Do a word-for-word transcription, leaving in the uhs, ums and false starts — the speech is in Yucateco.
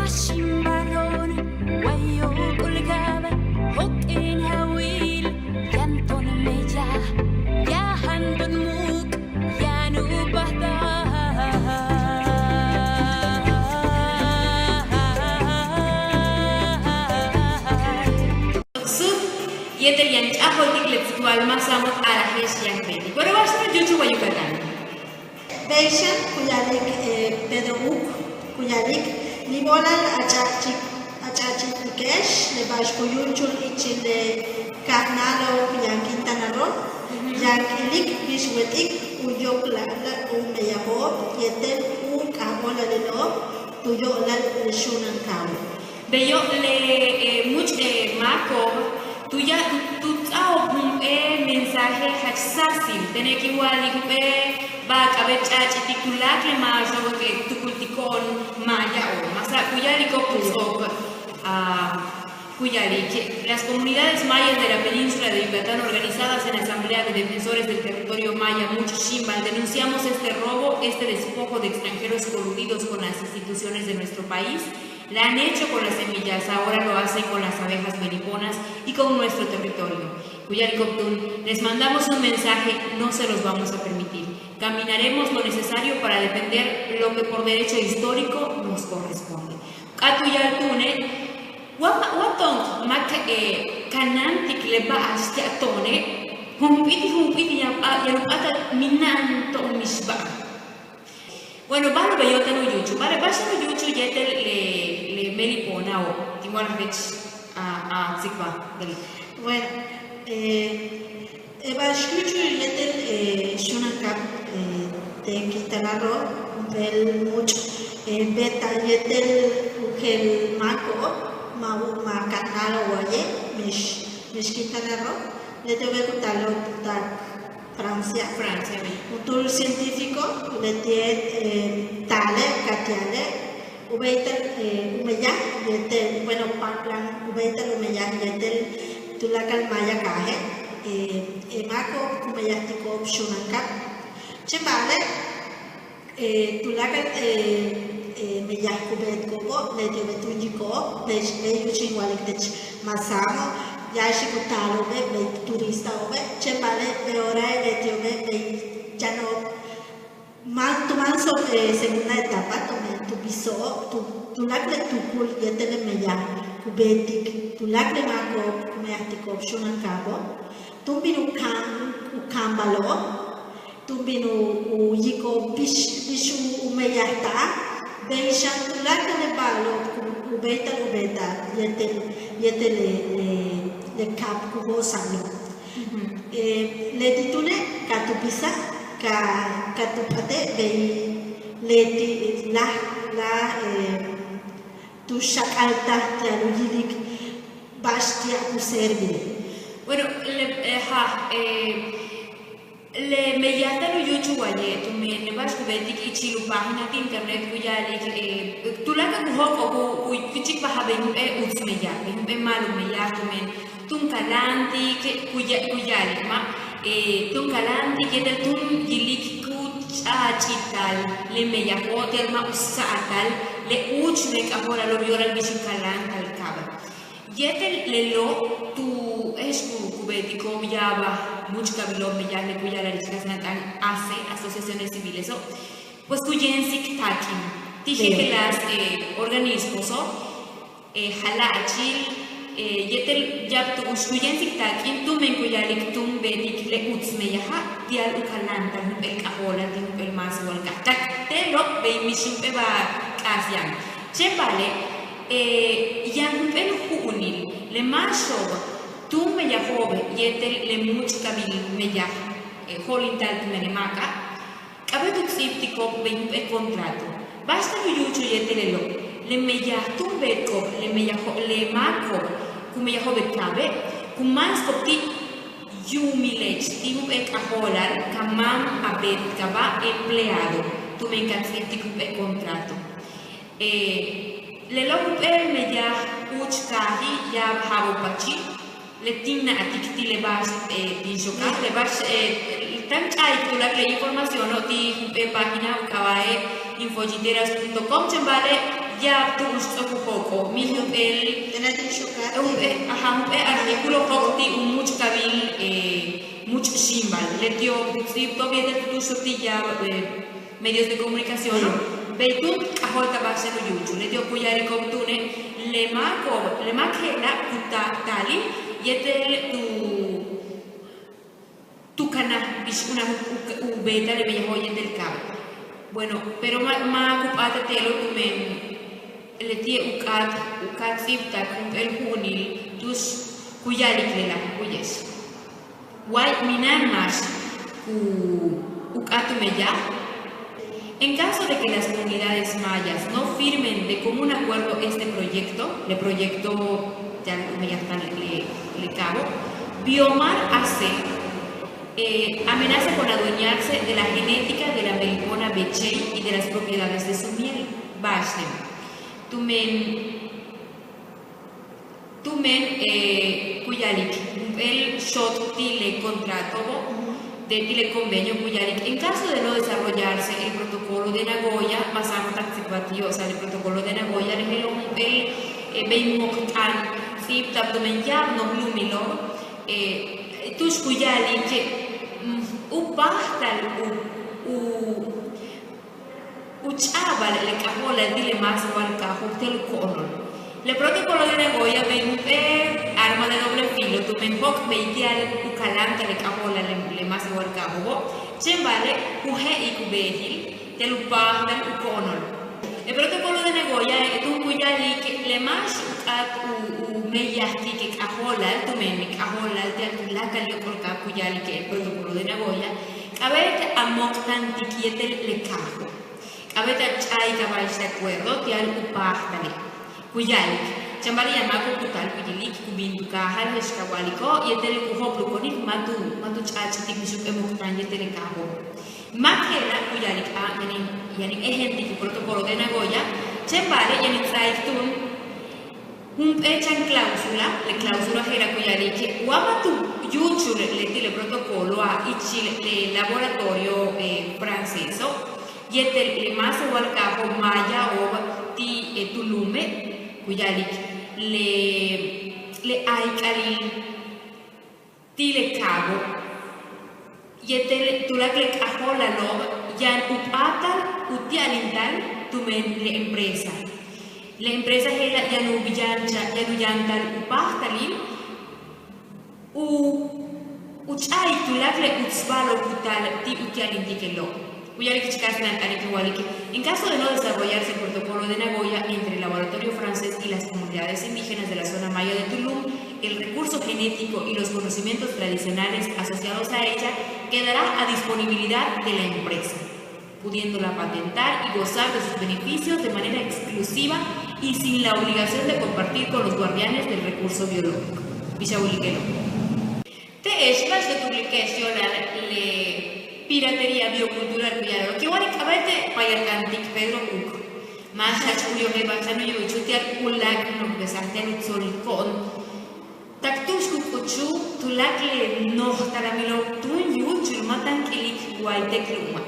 Xíimbalon way yóok'ol kab, jok'éen jawil yaan to'on meyaj, yaan to'on muuk', yaan u páajtal. Sut yéetel yaan ch'a'ajo'oltik le tsikbal Ma' Sáamot Aaraje'ex yaan k beetik. Bueno, ba'ax túun u yúuchul wa Yucatán. Bey xan ku ya'alik, eh, Pedro Uuk, ku ya'alik: Nin óolal a ch'a'achi', a ch'a'achi'tike'ex le ba'ax ku yúuchul ichil le kajnáalo'ob yaan Quintana Roo, yaan k ilik bix wet'ik u yóoklal u meyajo'ob yéetel u k'ajóolalelo'ob tu yo'olal le xuunan kaawo'. Beyo' le, eh, múuch', eh, máako'ob tu ya', tu, tu ts'a'ajo'ob jump'éel mensaje jach sáasil, tene' kin wa'alik jump'éel ba'al k'a'abéet ch'a'achi'itik tuláakal le máaxo'ob k tukultiko'on maayao'. Máasa' ku ya'aliko'ob tu ts'o'ok, ah, ku ya'alik: Las comunidades mayas de la península de Yucatán, organizadas en Asamblea de Defensores del Territorio Maya, Múuch' Xíimbal, denunciamos este robo, este despojo de extranjeros coludidos con las instituciones de nuestro país. La han hecho con las semillas, ahora lo hacen con las abejas meliponas y con nuestro territorio. Ku ya'aliko'ob túun: Les mandamos un mensaje, no se los vamos a permitir. Caminaremos lo necesario para defender lo que por derecho histórico nos corresponde. Ka tu ya'al túune', wa, wa to'on máak, eh, kanáantik le ba'ax ti'al to'one', jump'íit, jump'íit yaan, yaan u p'áatal mina'an to'on mixba'al. Bueno, ba'alo' beyo' táan u yúuchul, ba'ale', ba'ax táan u yúuchul yéetel le, le meliponao', tin wa'alaj tech a, a tsikbal. Bueno, eh, le ba'ax ku yúuchul yéetel, eh, xuunan kaab, eh, te' Quintana Roo, jump'éel múuch', eh, beeta'al yéetel u jeel máako'ob, ma' u, ma' kajnáalo'ob waye', mix, mix Quintana Roo, leti'obe' ku taalo'ob tu taak Francia. Francia, bey. Juntúul científico leti'e', eh, taale' ka ti'ale' u béeytal, eh, u meyaj yéetel, bueno, paamplan u béeytal u meyaj yéetel tuláakal maya kaaje', eh, eh, máako'ob ku meyajtiko'ob xuunan kaab. Chéen ba'ale', eh, tuláakal, eh, eh, meyaj ku beetiko'obo', leti'obe' túun yiko'ob, bey, bey u chin wa'alik tech Ma' Sáamo', yáaxik u taalo'obe', bey turistao'obe', chéen ba'ale' be'ooráa' leti'obe' bey yano'ob máan, tu máanso'ob, eh, segunda etapa, tumen tu biso'ob, tu, tuláakal le tuukul yéetel le meyaj ku beetik tuláakal le máako'ob ku meyajtiko'ob xuunan kaabo', túun bin u kaam, u kaambalo'ob, túun bin u, u yiko'ob bix, bix u, u meyajta'al, bey xan tuláakal le ba'alo'ob ku, ku béeytal u beeta'al yéetel, yéetel le, le, le kaab ku jo'osa'alo'. Eh, leti' túune' ka tu bisaj, ka, ka tu p'ate' bey leti' láaj, láaj, eh, tu xak'altaj ti'al u yilik ba'ax ti'al ku servir. Bueno, le, eh, ja, eh, le meyaj táan u yúuchul waye', tumen le ba'ax ku beetik ichil u página ti' internet ku ya'alik, eh, tuláakal ku jóok'ol ku, ku, ku chíikpajal bey jump'éel uts meyaj, bey jump'éel ma'alob meyaj, tumen túun kaláantik, ku ya, ku ya'alik ma', eh, túun kaláantik yéetel túun yilik ku ch'a'achi'tal le meyajo' ti'al ma' u sa'atal le úuch le k'ajóolalo'ob yo'olal bix u kaláantal kaab. Yéetel lelo' tu je'ex ku, ku beetiko'ob ya'abaj múuch'kabilo'ob meyaj le ku ya'ala'al ich k'áat yantal ACE, asociaciones civileso', pues ku yéemsik taak'in ti' jejeláas, eh, organismoso', eh, jala'achil, eh, yéetel ya'ab tu'ux ku yéemsik taak'in tumen ku ya'alik túun beetik le uts meyaja' ti'al u kaláanta'al jump'éel k'ajóolal ti' jump'éel máasewal k'áat tak te'elo' bey mix jump'éel ba'al k'aas yaan. Chéen ba'ale', eh, yaan jump'éel ju'unil le máaxo'ob túun meyajo'obe' yéetel le múuch'kabil meyaj, eh, jo'olinta'al tumen le máaka', k'a'abéet u ts'íibtiko'ob bey jump'éel contrato. Ba'ax táan u yúuchul yéetel lelo', le meyaj túun beetko'ob, le meyajo', le máako'ob ku meyajo'ob le kaabe', ku máansiko'ob ti' yuumilech ti' jump'éel k'ajóolal ka máan a beetkaba' empleado tumen ka ts'íibtik jump'éel contrato. Eh, lelo' jump'éel meyaj úuch kaaji' ya'ab ja'ab u pachi', le tin na'atik ti' le ba'ax, eh, tin xokaj, le ba'ax, eh, táan ch'a'ik tuláakal le informaciono' ti' jump'éel página u k'aaba'e' infoyiteras punto com, chéen ba'ale' Ya'ab tu'ux ts'o'ok u jóok'ol, míin jump'éel, jump'éel artículo jóok' ti' u múuch'kabil múuch' xíimbal, leti'ob tu ts'íibto'ob yéetel tu túuxo'ob ti' ya'ab medios de comunicación, bey túun k'ajóolta'ab ba'ax chéen u yúuchul, leti'ob ku ya'aliko'ob túune' le máako'ob, le máak je'ela' ku taal, taalil yéetel tu tu kanaj bix unaj u beeta'al le meyajo'ob yéetel kaabo'. Bueno, pero ma' ku p'áatal te'elo' tumen leti'e' u k'áat u k'áat ts'íibta'ak jump'éel ju'unil tu'ux ku ya'alik lela', wu'uye'ex. Way mina'an máax ku u k'áat u meyaj. En caso de que las comunidades mayas no firmen de común acuerdo este proyecto, le proyecto, ya me ya está, le, le cabo, Biomar A C, eh, amenaza con adueñarse de la genética de la melipona bechei y de las propiedades de su miel. Ba'ax tumen tumen ku ya'alik jump'éel xoot ti' le contratobo', de ti' le convenio ku ya'alik, en caso de no desarrollarse el protocolo de Nagoya, ma' sáamal tak tsikbalti'ob, o sea, el protocolo de Nagoya, le je'elo' jump'éel bey mok t'aan ts'íibta'ab tumen ya'ab noj lu'umilo'ob, tu'ux ku ya'alik u páajtal u u u ch'a'abal le k'ajóolal ti' le máasewal kaajo'ob ti'al u ko'onol. Le protocolo de Nagoya bey jump'éel arma de doble filo tumen jóok' bey ti'al u kaláanta'al le k'ajóolal le máasewal kaajo'obo', chéen ba'ale' ku je'ik u beejil ti'al u páajtal u ko'onol. Le protocolo de Nagoya túun ku ya'alik le máax u k'áat u meyajtik le k'ajóolal tumen le k'ajóolal ti'al tuláakal yóok'ol kaab ku ya'alik le protocolo de Nagoya, k'a'abéet a mok'tantik yéetel le kaajo'. K'a'abéet a ch'a'ik a ba'ax de acuerdo ti'al u páajtale'. Ku ya'alik, chan ba'ale' yaan máako'ob ku taal ku yilik ku bin tu kaajal je'ex ka wa'aliko' yéetel ku jo'op'olko'onik ma' tu ma' tu ch'a'ach'tik bix jump'éel mok'tan yéetel le kaajo'. Máak je'ela' ku ya'alik a yaan in yaan in éejenttik u protocolo de Nagoya, chéen ba'ale' yaan in ts'áaik túun jump'éel chan cláusula, le cláusula je'ela' ku ya'alik wa ma' tu yúuchul leti' le protocolo a ichil le laboratorio franceso yéetel le máasewal kaajo' mayao'ob ti' tu lu'ume' ku ya'alik le le ayk'alil ti' le kaajo' yéetel tuláakal le k'ajóolalo'ob yaan u p'áatal u ti'alintal tumen le empresa. Le empresa je'ela' yaan u yanchaj yaan u yantal u páajtalil u u ch'a'ik tuláakal le uts ba'alo'ob ku taal ti' u ti'alintik je'elo'. Ku ya'alik ich ka'aj ts'in in wa'alik, en caso de no desarrollarse el protocolo de Nagoya entre el laboratorio francés y las comunidades indígenas de la zona maya de Tulum, el recurso genético y los conocimientos tradicionales asociados a ella quedará a disponibilidad de la empresa, pudiéndola patentar y gozar de sus beneficios de manera exclusiva y sin la obligación de compartir con los guardianes del recurso biológico. Bix a wilike'elo'. Te'ex ba'ax tu tuklike'ex yo'olal le piratería biocultural ku ya'ala'al, kin wa'alik k'a'abéet payalt'antik Pedro Uuk. Máax jach ku yojel ba'ax táan u yúuchul ti'al uláak' nojbesaj ti'al u tsoliko'on. Tak tu'ux ku k'uchul tuláakal le nojtalamilo'ob túun yúuchul ma' táan k ilik way t ilik lu'uma'.